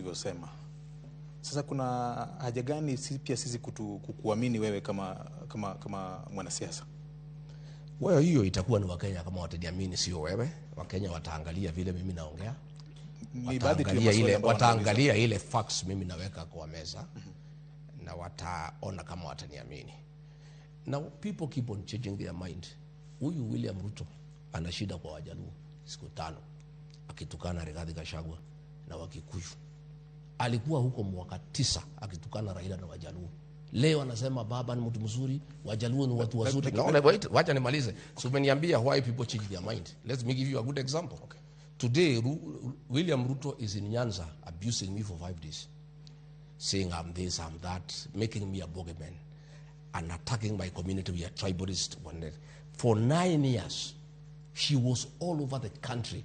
Ulivyosema. Sasa kuna haja gani pia sisi kukuamini wewe kama mwanasiasa? Well, hiyo itakuwa ni Wakenya kama wataniamini, sio wewe. Wakenya wataangalia vile mimi naongea, Ni baadhi tu ya wataangalia maswali ile, ambayo wanauliza. Wataangalia ile facts mimi naweka kwa meza na wataona kama wataniamini. Now people keep on changing their mind. Huyu William Ruto ana shida kwa Wajaluo siku 5 akitukana Rigathi Gachagua na Wakikuyu. Alikuwa huko mwaka 9 akitukana Raila na Wajaluo. Leo anasema baba ni mtu mzuri, Wajaluo ni watu wazuri. No, wait, wacha nimalize. So umeniambia why people change their mind. Let me give you a good example. Okay. Today William Ruto is in Nyanza abusing me for 5 days, saying I'm this, I'm that, making me a bogeyman, and attacking my community. We are tribalist. For 9 years, he was all over the country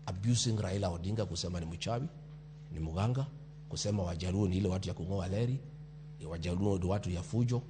abusing Raila Odinga, kusema ni mchawi, ni mganga, kusema Wajaluo ni ile watu ya kung'oa reli, Wajaluo ni watu ya fujo,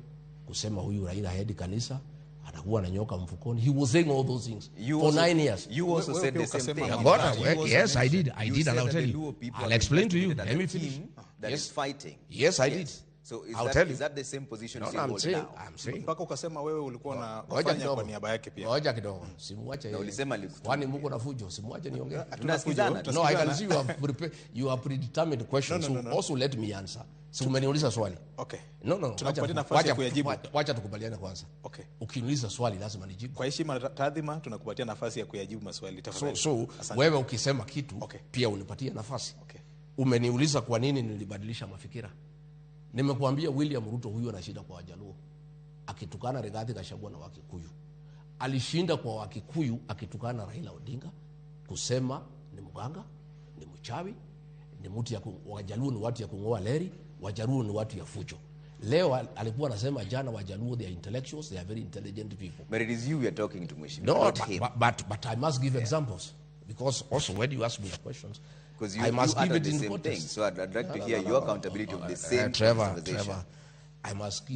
kusema huyu Raila haendi kanisa, anakuwa na nyoka mfukoni. He was saying all those things You for also, 9 years. You also Wewe said pia the same ukasema thing. mambo Ngoja, You wait, also yes, I did. I You did, said and I'll that tell the you. Luo people I'll have explain to you. investigated Let me a finish. team that Yes. is fighting. Yes, I did. So is I'll that, tell you. is that the same position No, you no, I'm hold saying, now? I'm saying. Mpaka ukasema wewe ulikuwa na Ngoja kufanya kidogo. kwa niaba yake pia. Ngoja kidogo. Simuache yeye. Ulisema alikutumia. Kwani muko na fujo? Simuache niongee. Tunasikizana. No, I can see you have prepared, you have predetermined questions. No, no, no, So no. also let me answer. Si umeniuliza swali. Okay. No. Tunakupatia nafasi ya kuyajibu. Wacha tukubaliane kwanza. Okay. Ukiniuliza swali lazima nijibu. Kwa heshima na taadhima tunakupatia nafasi ya kuyajibu maswali So, tafadhali. so Asante. wewe ukisema kitu Okay. pia unipatie nafasi. Okay. Umeniuliza kwa nini nilibadilisha mafikira. Nimekuambia William Ruto huyu ana shida kwa Wajaluo, akitukana Rigathi Gachagua na Wakikuyu. Alishinda kwa Wakikuyu akitukana Raila Odinga, kusema ni mganga, ni mchawi, ni mtu ya Wajaluo ni watu ya kung'oa reli, Wajaluo ni watu ya fujo. Leo alikuwa anasema jana Wajaluo, they are intellectuals, they are very intelligent people. But it is you we are talking to, Mheshimiwa, No, not but, him. but I must give examples because also when you ask me questions, Because you, I must you give uttered it the in same context. thing. So I'd like to No, hear no, no, your no, accountability no, of the same Trevor, conversation. Trevor, I must give